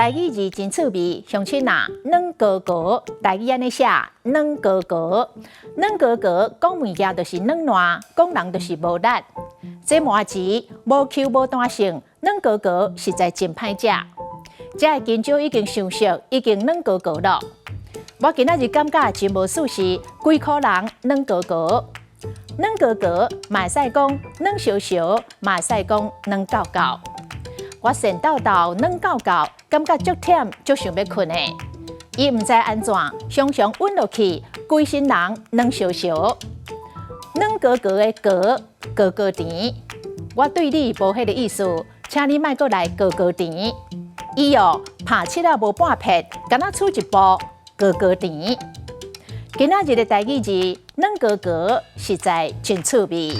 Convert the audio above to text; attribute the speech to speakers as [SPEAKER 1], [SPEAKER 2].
[SPEAKER 1] 台語字真趣味，鄉親啊，軟膏膏，台語按呢寫，軟膏膏，軟膏膏，講物件就是軟爛，講人就是無力。這麻糍無 Q 無彈性，軟膏膏實在真歹食。這个香蕉已經傷熟，已經軟膏膏了。我今仔日感覺真無舒適，規箍人軟膏膏，軟膏膏，嘛會使講軟燒燒，嘛會使講軟厚厚。我神叨叨軟厚厚，感覺足忝，足想欲睏的。伊毋知按怎，常常穩落去，規身人軟燒燒，軟膏膏的膏，膏膏甜。我對你無彼个意思，請你莫閣來膏膏甜。伊哦，拍七仔無半撇，敢若跙一步膏膏甜。今仔日的台語字軟膏膏，實在真趣味。